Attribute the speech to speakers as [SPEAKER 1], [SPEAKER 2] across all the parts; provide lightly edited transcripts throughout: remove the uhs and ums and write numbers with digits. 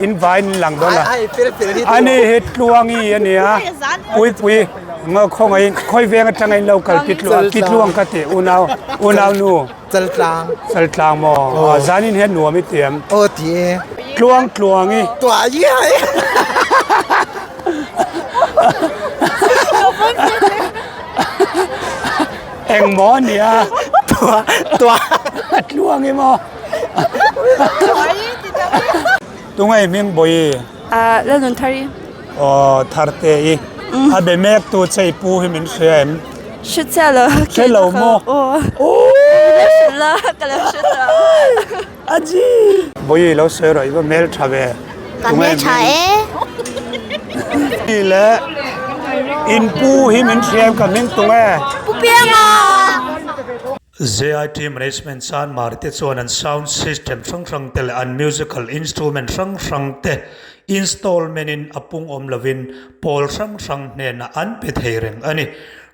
[SPEAKER 1] In vai in lang dawn a. Ani hi Tluangi a nia. Puipui nga khawngaih khawi veng atanga in lo kal Kitluang ka ti unau unau nu.
[SPEAKER 2] Chaltlang.
[SPEAKER 1] Chaltlang maw? Zanin hian nuam i ti em?
[SPEAKER 2] Aw ti e.
[SPEAKER 1] Tluang Tluangi.
[SPEAKER 2] Tuayi hai.
[SPEAKER 1] Eng maw a nia?
[SPEAKER 2] Tua tua.
[SPEAKER 1] Tluangi maw? Tungai hming bawi?
[SPEAKER 3] Ah, Lalnun Thari.
[SPEAKER 1] Aw, Tharte i. A be mek tu che i pu hi min hria em?
[SPEAKER 3] Hre chiah lo.
[SPEAKER 1] Hre lo maw?
[SPEAKER 3] Aw.
[SPEAKER 1] Hre
[SPEAKER 3] la, ka lo hre ta.
[SPEAKER 1] Aji! Bawi lo sawi rawh i va hmel tha ve.
[SPEAKER 4] Ka hmel tha e.
[SPEAKER 1] Ni le in pu hi min hria em ka hming tung e?
[SPEAKER 4] Pu Pianga!
[SPEAKER 5] ZIT Management Chanmar te chuan an sound system hrang hrang te leh an musical instrument hrang hrang te installment in a pung awm lovin pawl hrang hrang hnenah an pe thei reng a ni.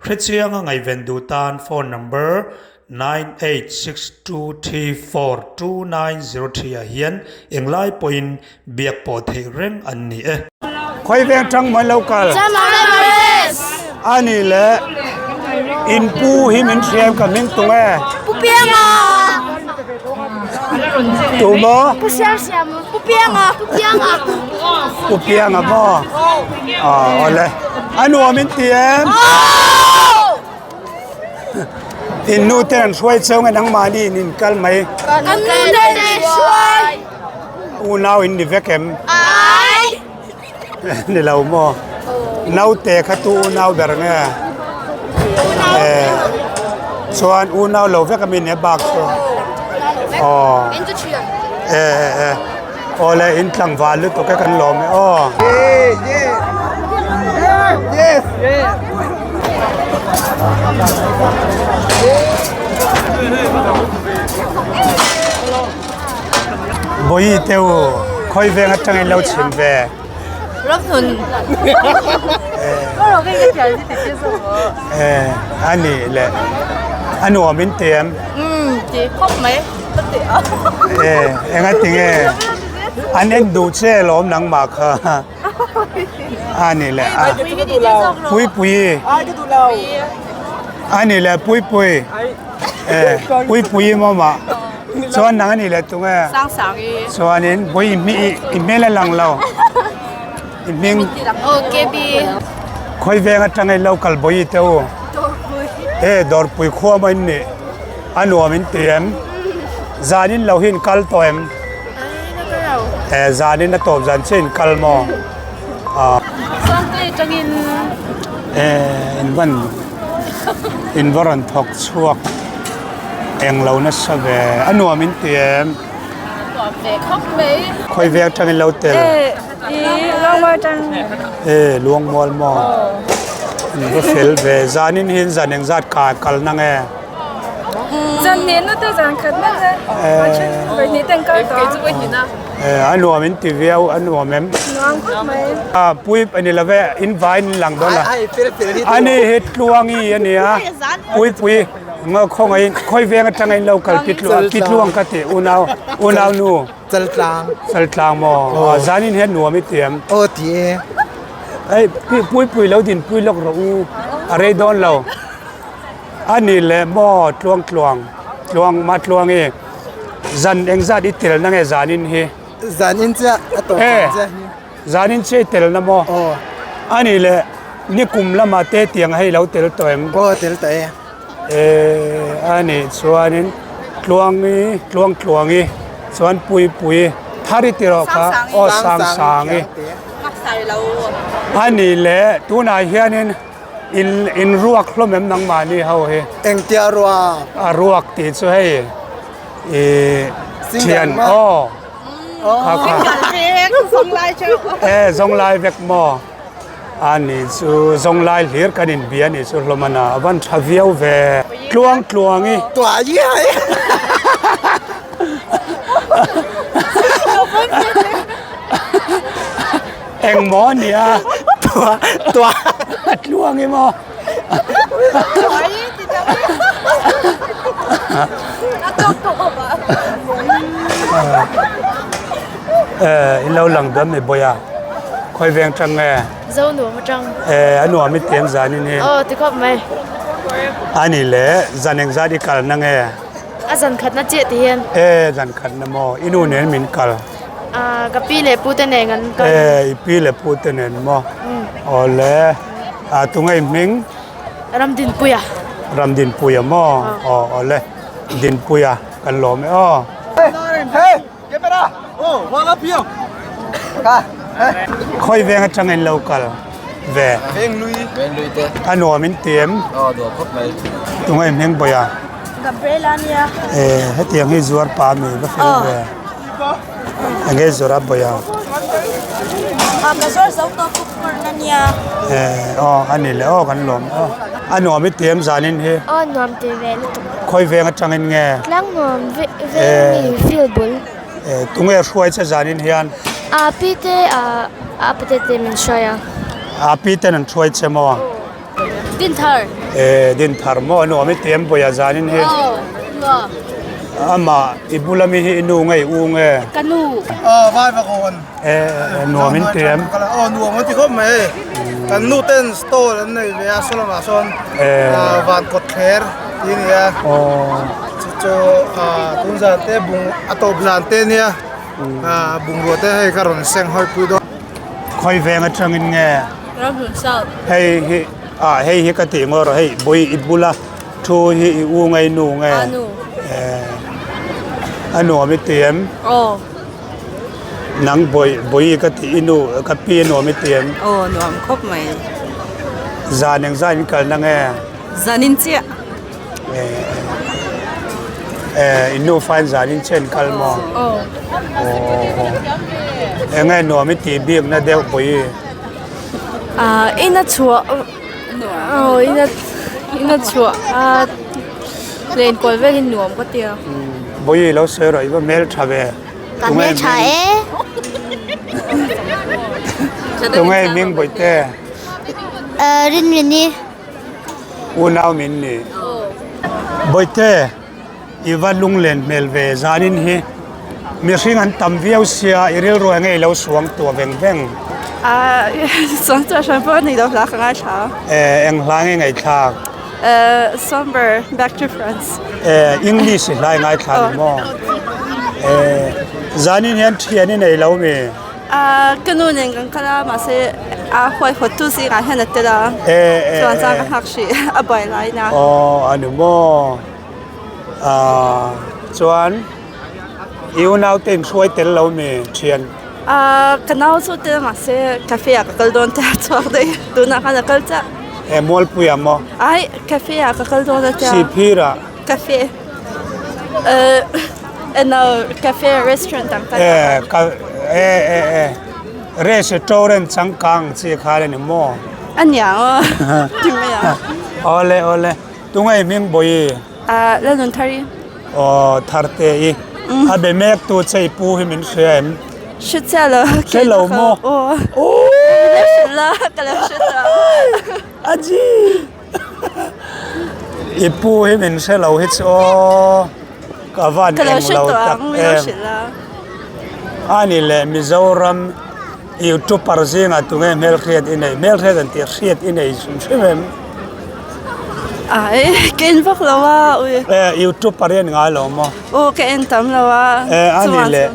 [SPEAKER 5] Hrechianga ngaihven duh tan phone number 9862342903 ah hian englai pawhin biak pawh theih reng an ni e.
[SPEAKER 1] Khawi veng tang mai lo kal. A ni le in pu hi min hriam ka hming tung e.
[SPEAKER 4] Pu Pianga.
[SPEAKER 1] Tu maw?
[SPEAKER 4] Pu Siam Siam. Pu Pianga. Pu Pianga.
[SPEAKER 1] Pu Pianga maw? Aw awle. A nuam in ti em? In nu ten an hruai cheu nge nangmahni in in kal mai?
[SPEAKER 4] Kan nu ten an hruai.
[SPEAKER 1] Unau in ni vek em?
[SPEAKER 4] Ai!
[SPEAKER 1] Ni lo maw? Naute kha tu unau ber nge? Eh, chuan unau lo vek ami ne bak chu. Aw. Eh eh eh. Aw le in tlangval lutuk e kan lawm e aw.
[SPEAKER 2] Yes!
[SPEAKER 1] Bawi te u khawi veng atangin lo chhim ve.
[SPEAKER 3] Ramhlun.
[SPEAKER 1] Eh ani le a nuam in ti em?
[SPEAKER 3] Um ti khawp mai ka ti a.
[SPEAKER 1] Eh enga tinge an en duh che lawm nangmah kha. Ani le a pui pui ani le pui pui eh pui pui maw mah chuan nang ani le tunge
[SPEAKER 3] sang sang i
[SPEAKER 1] chuanin vawi i hming i hmel a lang lo i hming
[SPEAKER 3] KB
[SPEAKER 1] khawi veng atanga in lo kal bawi te u e dawrpui khua mai in nih a nuam in ti em zanin lo hi in kal tawh em. Eh zanin a tawp zan chiah in kal maw ah.
[SPEAKER 3] Sangtei atangin.
[SPEAKER 1] Eh in van in va rawn thawk chhuak eng lo nasa ve a nuam in ti em.
[SPEAKER 3] Nuam ve khawp mai.
[SPEAKER 1] Khawi veng atangin lo tel.
[SPEAKER 3] Eh i Luangmual atang.
[SPEAKER 1] Eh Luangmual maw. In va fel ve zanin hi zan engzat kal na nge.
[SPEAKER 3] Zan hnih na te zan khat na te vawi hnih ten kal tawh a.
[SPEAKER 1] Eh a nuam in ti viau a nuam em.
[SPEAKER 3] Nuam khawp mai.
[SPEAKER 1] A pui a ni love in vai in lang dawn a. Ani hi Tluangi a nia pui pui nga khawngaih khawi veng atanga in lo kal Kitluang ka ti unau unau nu.
[SPEAKER 2] Chaltlang.
[SPEAKER 1] Chaltlang maw zanin hian nuam i ti em.
[SPEAKER 2] Aw ti e.
[SPEAKER 1] Ei pui pui lo din pui lawk rawh u a rei dawn lo. A ni leh maw tluang tluang tluang mah tluang i zan engzat i tel na nge zanin hi?
[SPEAKER 2] Zanin chiah a tawp zan chiah hi.
[SPEAKER 1] Zanin chiah i tel na maw?
[SPEAKER 2] Aw.
[SPEAKER 1] A ni leh nikum lamah te tiang hei lo tel tawh em?
[SPEAKER 2] Aw tel tawh e.
[SPEAKER 1] Eh a nih chuanin tluangi tluang tluangi chuan pui pui thar i ti rawh kha aw sang sangi. A ni leh tunah hianin In in ruak hlawm em nangmahni ho hi?
[SPEAKER 2] Engtia ruak?
[SPEAKER 1] A ruak tih chu hei ih thian aw kha kha.
[SPEAKER 3] Zawng lai cheu.
[SPEAKER 1] E zawng lai vek maw? A ni chu zawng lai hlir kan in bia ni chu hlawm a na a van tha viau ve. Tluang tluangi.
[SPEAKER 2] Tuah iai.
[SPEAKER 1] Eng maw a nia?
[SPEAKER 2] Tua tua.
[SPEAKER 1] A tluang i maw? Eh, in lo lang dawn mi bawi a. Khawi veng tang nge?
[SPEAKER 4] Zo nuam atang.
[SPEAKER 1] Eh, a nuam i tiam zan in hi.
[SPEAKER 4] Aw, ti khawp mai.
[SPEAKER 1] Ani le, zan eng zat i kal na nge?
[SPEAKER 4] A zan khat na chiah ti hian.
[SPEAKER 1] Eh, zan khat na maw? I nu nen min kal.
[SPEAKER 4] Ah, ka pi leh pu te nen kan kal.
[SPEAKER 1] Eh, i pi leh pu te nen maw? Aw le, ah tunge i hming?
[SPEAKER 4] Ramdinpuia.
[SPEAKER 1] Ramdinpuia maw? Aw, aw le, Dinpuia kan lawm e aw. Khawi veng atang in lo kal ve. A nuam in ti em? Tunge i hming bawiha? Eh hetiang hi zuar pa mi va fel ve. Enge zawrh a bawiha? Eh aw a ni leh aw kan lawm aw. A nuam i ti em zanin hi?
[SPEAKER 4] Aw nuam ti ve lutuk.
[SPEAKER 1] Khawi veng atangin nge?
[SPEAKER 4] Tlang nuam veng mi field bul.
[SPEAKER 1] Eh tunge hruai che zanin hian?
[SPEAKER 4] A pi te a pate te min hruai a.
[SPEAKER 1] A pi ten an hruai che maw?
[SPEAKER 4] Dinthar.
[SPEAKER 1] Eh Dinthar maw a nuam i ti em bawiha zanin hi?
[SPEAKER 4] Aw nuam.
[SPEAKER 1] Amah i bula mi hi i nu nge i u nge?
[SPEAKER 4] Ka nu.
[SPEAKER 6] Aw vai va kawn.
[SPEAKER 1] Eh nuam in ti em?
[SPEAKER 6] Aw nuam an ti khawp mai hei. Kan nu ten stall an nei ve a sawlamah sawn van kawt thler tih a ni a. Chu chu tun zan te bung a tawp zan te nia bungrua te hei ka rawn seng hawi pui dawn.
[SPEAKER 1] Khawi veng atangin nge?
[SPEAKER 3] Ramhlun South.
[SPEAKER 1] Hei hi ah hei hi ka tih ngaw rawh hei bui i bula thu hi i u nge i nu nge?
[SPEAKER 3] A nu.
[SPEAKER 1] Eh a nuam i ti em?
[SPEAKER 3] Aw.
[SPEAKER 1] Nang bawi bawi ka tih i nu ka pi a nuam i ti em?
[SPEAKER 3] Aw nuam khawp mai.
[SPEAKER 1] Zan eng zan in kalna nge?
[SPEAKER 3] Zan in chiah.
[SPEAKER 1] Eh eh in nufa in zan in chen kal maw?
[SPEAKER 3] Aw.
[SPEAKER 1] Aw eng nge nuam i tih bik na deuh bawi?
[SPEAKER 3] Ah ina chhuah aw ina ina chhuah a len kual vel hi nuam ka tia.
[SPEAKER 1] Bawi lo sawi rawh i va hmel tha ve.
[SPEAKER 4] Ka hmel tha e.
[SPEAKER 1] Tunge hming bawihte?
[SPEAKER 4] Rinrini.
[SPEAKER 1] Unau min ni. Bawihte, i va lunglen hmel ve zanin hi. Mihring an tam viau sia, i rilru enge i lo suang tua veng veng?
[SPEAKER 3] Suang tua hran pawh a ni lo hla ka ngaithla.
[SPEAKER 1] Eng hla nge ngaihthlak?
[SPEAKER 3] Somber, back to France.
[SPEAKER 1] English i hla i ngaithla ni maw? Zanin hian thian i nei lo mi?
[SPEAKER 3] Ka nu nen kan kal a, mahse a huaihawt tu zingah hian a tel a, chuan chuan ka nghak hrih a buai lai na.
[SPEAKER 1] Aw a ni maw? Chuan i unau te inhruai tel lo mi thian?
[SPEAKER 3] Ka nau chu tel mahse cafe ah ka kal dawn tia chhuak daih tunah khan a kal chiah.
[SPEAKER 1] E Mualpui ah maw?
[SPEAKER 3] Ai cafe ah ka kal dawn a tia.
[SPEAKER 1] Sihphir ah?
[SPEAKER 3] Cafe eh no cafe restaurant ang kal.
[SPEAKER 1] Eh ka eh eh eh restaurant changkang chi kha le ni maw?
[SPEAKER 3] A niang aw ti mai ang.
[SPEAKER 1] Awle awle tunge hming bawi?
[SPEAKER 3] Ah Lalnunthari.
[SPEAKER 1] Aw Tharte i a be mek tu che i pu hi min hria em?
[SPEAKER 3] Hre chiah lo.
[SPEAKER 1] Hre lo maw?
[SPEAKER 3] Aw.
[SPEAKER 1] Ooh!
[SPEAKER 3] Ka lo hre la, ka lo hre ta.
[SPEAKER 1] Aji! I pu hi min hre lo hi chu aw ka van eng lo tak em. Ani leh Mizoram YouTuber zingah tunge hmelhriat i neih? Hmelhriat an tih hriat i nei hrim hrim em?
[SPEAKER 3] Ai, ka en vak lo a ui.
[SPEAKER 1] Eh, YouTuber hi an ngai lo maw?
[SPEAKER 3] Aw, ka en tam lo a.
[SPEAKER 1] Eh, ani leh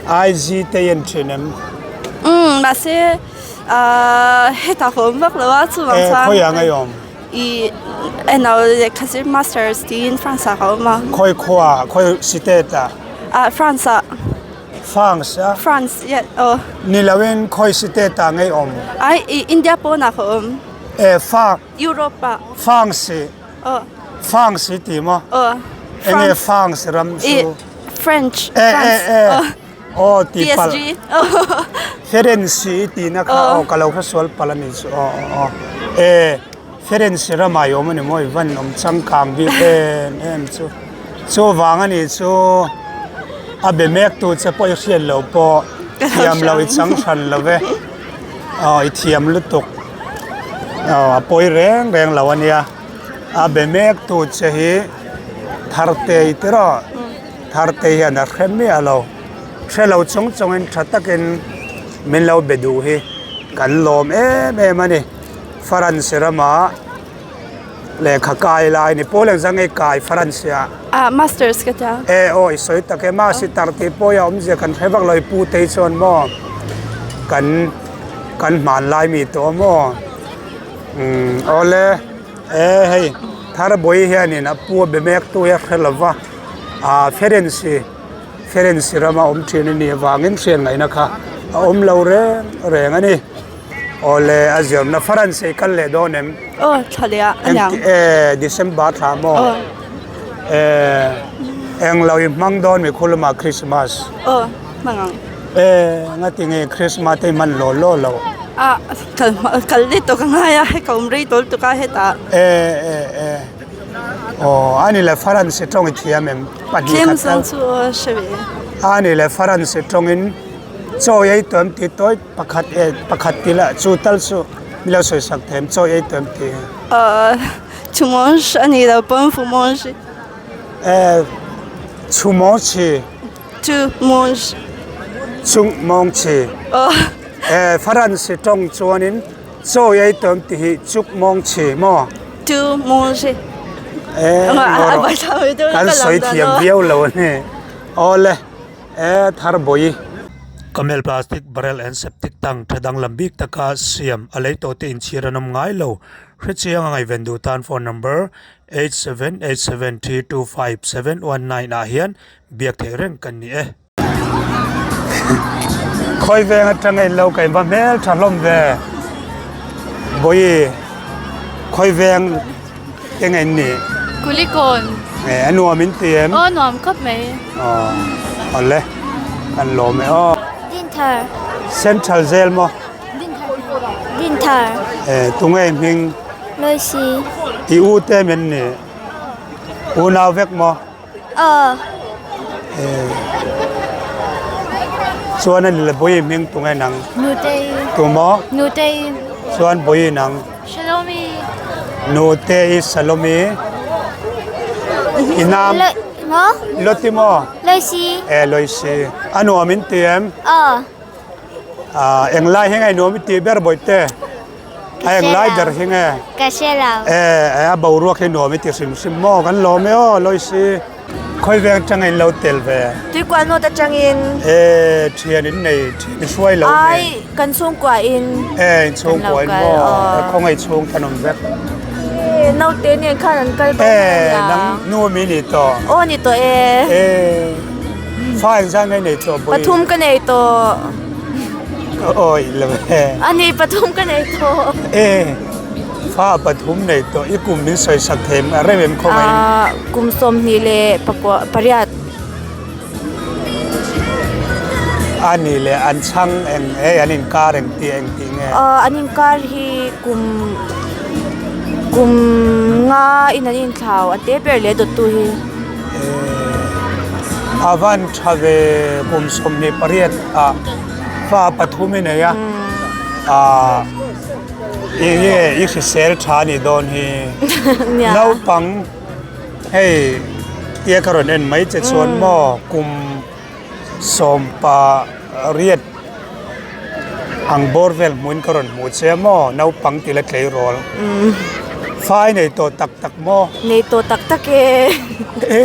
[SPEAKER 1] IG te i en thin em?
[SPEAKER 3] Umm, mahse hetah ka awm vak lo a, chuvang chuan.
[SPEAKER 1] Eh, khawiah nge i awm?
[SPEAKER 3] I eno lehkha zir masters tiin France ah ka awm a.
[SPEAKER 1] Khawi khuaah, khawi state ah?
[SPEAKER 3] Ah, France ah.
[SPEAKER 1] France a?
[SPEAKER 3] France, yeah, aw.
[SPEAKER 1] Ni loin khawi state ah nge i awm?
[SPEAKER 3] Ai, i India pawnah ka awm.
[SPEAKER 1] Eh, Fang.
[SPEAKER 3] Europe ah.
[SPEAKER 1] France.
[SPEAKER 3] Aw.
[SPEAKER 1] France i ti maw?
[SPEAKER 3] Aw.
[SPEAKER 1] Enge France ram chu?
[SPEAKER 3] I French.
[SPEAKER 1] Eh, eh, eh. Aw, ti pal.
[SPEAKER 3] PSG.
[SPEAKER 1] Ferenc i tihna kha aw ka lo hre sual palh a ni chu aw aw aw. Eh, Ferenc ramah i awm a ni maw? I van awm changkang bik em em chu. Chuvang a nih chu a be mek tu che pawh i hriat loh pawh thiam loh i chang hran lo ve. Aw i thiam lutuk. Aw a pawi reng reng lo a nia. A be mek tu che hi Thartei tiraw Thartei hian a hre miah lo. Hre lo chung chungin tha takin min lo be duh hi kan lawm em em a ni. Faransi rama lehkha kai lai ni pawl engzah nge kai Faransi ah?
[SPEAKER 3] Ah masters ka tia.
[SPEAKER 1] E aw i sawi tak e masitar tih pawh hi a awmzia kan hre vak lo i pu te hi chuan maw kan kan hmanlai mi tawh maw umm awle e hei Tharbawi hianin a pu a be mek tu hi a hre lo va ah Ferensi Ferensi rama awm thin a nih avangin hriat ngaihna kha a awm lo reng reng a ni. Awle a zirna France i kal leh dawn em?
[SPEAKER 3] Aw thla leh ah a niang.
[SPEAKER 1] E December thla maw?
[SPEAKER 3] Aw.
[SPEAKER 1] E englo i hmang dawn mi khuluma Christmas?
[SPEAKER 3] Aw hmang ang.
[SPEAKER 1] E ngati nge Christmas te i hman law law lo?
[SPEAKER 3] A kal kal leh tawh ka ngai a hei ka awm rei tawl tuk a hetah.
[SPEAKER 1] E e e aw ani le France tawng i thiam em? Pahnih khat tal.
[SPEAKER 3] Tlem zawng chu aw hre ve.
[SPEAKER 1] Ani le France tawngin chaw ei tawh em tih tawi. Pakhat e pakhat ti lah chu tal chu mi lo sawi sak them chaw ei tawh em ti.
[SPEAKER 3] Ahh chhumawnsh a ni lo pawn fumawnsh.
[SPEAKER 1] Eh chhumawnshi.
[SPEAKER 3] Chumawnsh.
[SPEAKER 1] Chukmawngchi.
[SPEAKER 3] Aw.
[SPEAKER 1] Eh Faransi tawng chuanin chaw ei tawh em ti hi chukmawngchi maw?
[SPEAKER 3] Chumawnshi.
[SPEAKER 1] Eh kan sawi thiam viau lo a ni. Awle. E thar bawi.
[SPEAKER 5] Camel plastic barrel and septic tank tha danglam bik taka siam a lei tawh te inchhir an awm ngai lo. Hrechiang a ngaihven duh tan phone number 8787325719 ah hian biak theih reng kan ni e.
[SPEAKER 1] Khawi veng atanga in lo kaih va hmel tha hlawm ve. Bawi khawi veng te nge in nih?
[SPEAKER 3] Kulikawn.
[SPEAKER 1] E a nuam in ti em?
[SPEAKER 3] Aw nuam khawp mai.
[SPEAKER 1] Aw awle kan lawm e aw.
[SPEAKER 4] Dinthar.
[SPEAKER 1] Central zel maw?
[SPEAKER 4] Dinthar. Dinthar.
[SPEAKER 1] E tunge i hming?
[SPEAKER 4] Loisi.
[SPEAKER 1] I u te em in nih? Unau vek maw?
[SPEAKER 4] Aw.
[SPEAKER 1] E chuan a ni le Bawi hming tunge nang?
[SPEAKER 4] Nutei.
[SPEAKER 1] Tumaw?
[SPEAKER 4] Nutei.
[SPEAKER 1] Chuan Bawi nang?
[SPEAKER 4] Salomi.
[SPEAKER 1] Nutei Salomi. I nam?
[SPEAKER 4] Maw?
[SPEAKER 1] Loti maw?
[SPEAKER 4] Loisi.
[SPEAKER 1] E Loisi. A nuam in ti em?
[SPEAKER 4] Aw.
[SPEAKER 1] Ah englai hi nge nuam i tih ber Bawihte? A englai ber hi nge?
[SPEAKER 4] Ka hre lo.
[SPEAKER 1] E a boruak hi nuam i ti hrim hrim maw? Kan lawm e aw Loisi. Khawi veng atanga in lo tel ve?
[SPEAKER 7] Tuikual nawt atangin.
[SPEAKER 1] E thian in nei thian i hruai lo nge?
[SPEAKER 7] Ai kan chhungkua in.
[SPEAKER 1] E in chhungkua in maw? Khawngaih chhung khan awm vek.
[SPEAKER 7] E naute nen khan an kal bo mai a nia.
[SPEAKER 1] E nang nu mi ni tawh?
[SPEAKER 7] Aw ni tawh e.
[SPEAKER 1] E fa engzah nge nei tawh Bawi?
[SPEAKER 7] Pathum ka nei tawh.
[SPEAKER 1] Awi lo e.
[SPEAKER 7] A ni pathum ka nei tawh.
[SPEAKER 1] E fa pathum nei tawh i kum min sawi sak thei a rem em khaw mai.
[SPEAKER 7] Ah kum 20 leh pakua pariat.
[SPEAKER 1] A ni le an chhang eng hei an inkar eng tih eng tih nge.
[SPEAKER 7] Ah an inkar hi kum kum nga in an inthlau a te ber leh dawttu hi.
[SPEAKER 1] A van tha ve kum 28 ah fa pathum i nei a ah eng nge i hrisel tha a nih dawn hi naupang hei tia ka rawn en mai che chuan maw kum 18 ang bawr vel hmuin ka rawn hmuh che a maw naupang tih la tleirawl fa i nei tawh tak tak maw?
[SPEAKER 7] Nei tawh tak tak e.
[SPEAKER 1] E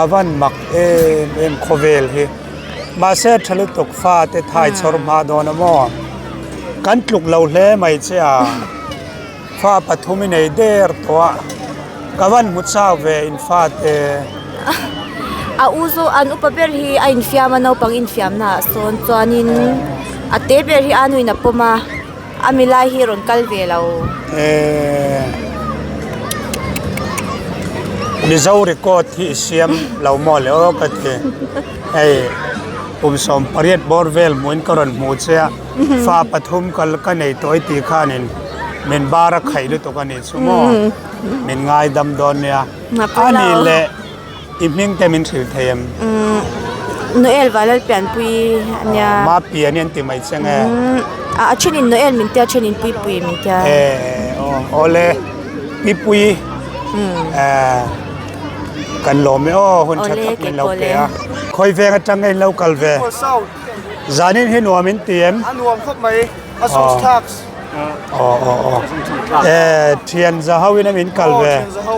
[SPEAKER 1] a van mak em em khawvel hi mahse a tha lutuk fa te thai chhawr hma dawn a maw kan tluk lo hle mai che a fa pathum i nei der tawh a ka van hmu chau ve in fa te.
[SPEAKER 7] A u chu an upa ber hi a infiam a naupang infiamna ah sawn chuanin a te ber hi a nuin a pawm a. A mi lai hi rawn kal ve lo.
[SPEAKER 1] Eee Mizo record hi i siam lo maw le aw ka ti. Hei kum 18 bawr vel hmuin ka rawn hmu che a, fa pathum kal ka nei tawh i tih khanin min bar a khaih lutuk a nih chu maw. Min ngaidam dawn nia. A nih leh. I hming te min hrilh thei em?
[SPEAKER 7] Noel Valal Pianpui a nia.
[SPEAKER 1] Ma Pian i an ti mai che nge?
[SPEAKER 7] A thenin Noel min tia, a thenin Puipui min tia.
[SPEAKER 1] E aw awle Pipui. Kan lawm e aw hun tha
[SPEAKER 7] Awle,
[SPEAKER 1] tak min lo
[SPEAKER 7] keipawh
[SPEAKER 1] pe
[SPEAKER 7] le.
[SPEAKER 1] a. Khawi veng atang nge in lo kal ve? Zanin hi nuam in ti em?
[SPEAKER 6] A nuam khawp mai, a zawng thlak.
[SPEAKER 1] Aw aw aw. E thian za ho in min kal ve.
[SPEAKER 6] Thian za ho.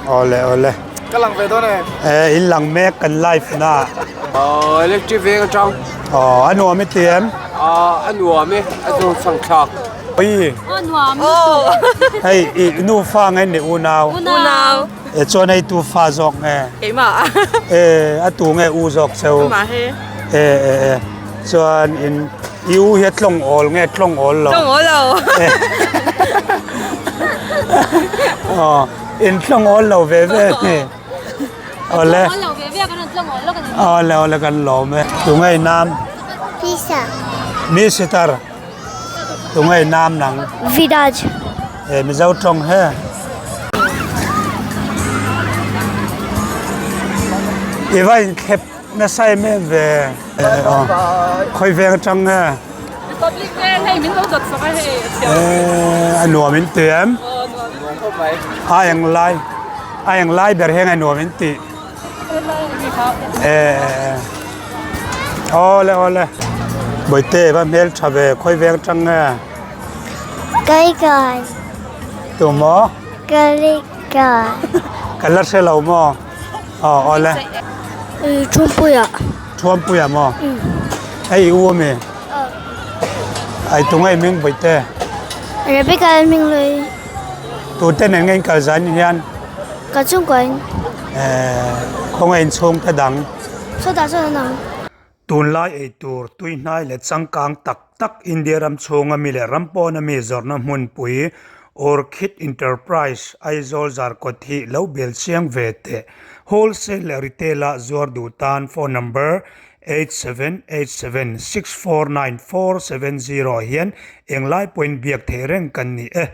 [SPEAKER 1] Awle awle.
[SPEAKER 6] Ka lang ve dawn e.
[SPEAKER 1] E in lang mek kan live na.
[SPEAKER 8] Aw electric veng atang.
[SPEAKER 1] Aw a nuam i ti em?
[SPEAKER 8] A nuam e, a zawng chhang thlak.
[SPEAKER 1] Oi.
[SPEAKER 9] Aw nuam.
[SPEAKER 1] Hei i nu fa nge ni unau?
[SPEAKER 9] Unau.
[SPEAKER 1] E chuan hei tu fa zawk nge?
[SPEAKER 9] Keimah.
[SPEAKER 1] E a tu nge u zawk cheu?
[SPEAKER 9] Amah he.
[SPEAKER 1] E e e chuan in i u hi a tlawng awl nge tlawng awl lo?
[SPEAKER 9] Tlawng awl lo.
[SPEAKER 1] Aw in tlawng awl lo ve ve ni. Awle.
[SPEAKER 9] Tlawng awl lo ve ve a kan rawn tlawng awl lo kan.
[SPEAKER 1] Awle awle kan lawm e. Tu nge i nam?
[SPEAKER 4] Pisa.
[SPEAKER 1] Mi sitar. Tu nge i nam nang?
[SPEAKER 4] Viraj.
[SPEAKER 1] E Mizo tawng he. I va inthlep nasa em em ve. Khawi veng atang nge?
[SPEAKER 9] Republic veng hei min lo dawt sak a hei.
[SPEAKER 1] E a nuam in ti em? A eng lai a eng lai ber hian a nuam in ti. E awle awle Bawihte va hmel tha ve khawi veng atang nge?
[SPEAKER 4] Kai kai.
[SPEAKER 1] Tu maw?
[SPEAKER 4] Kai kai.
[SPEAKER 1] Ka la hre lo maw? Aw awle.
[SPEAKER 4] Thuampuia.
[SPEAKER 1] Thuampuia maw? Hei i u ami? Ai tunge i hming Bawihte?
[SPEAKER 4] Rebecca i hming lui.
[SPEAKER 1] Tute nen nge in kal zan hian?
[SPEAKER 4] Ka chhungkua in.
[SPEAKER 1] Eh, khawnge in chhungte dang?
[SPEAKER 4] Sawtah sawn an awm.
[SPEAKER 5] Tunlai eitur tuihnai leh changkang tak tak India ram chhunga mi leh ram pawna mi zawrhna hmunpui Orchid Enterprise Aizawl Zarkawt hi lo bel chiang ve teh. Wholesale leh Retail-a zuar duh tan phone number 8787649470 hian englai pawhin biak theih reng kan ni e.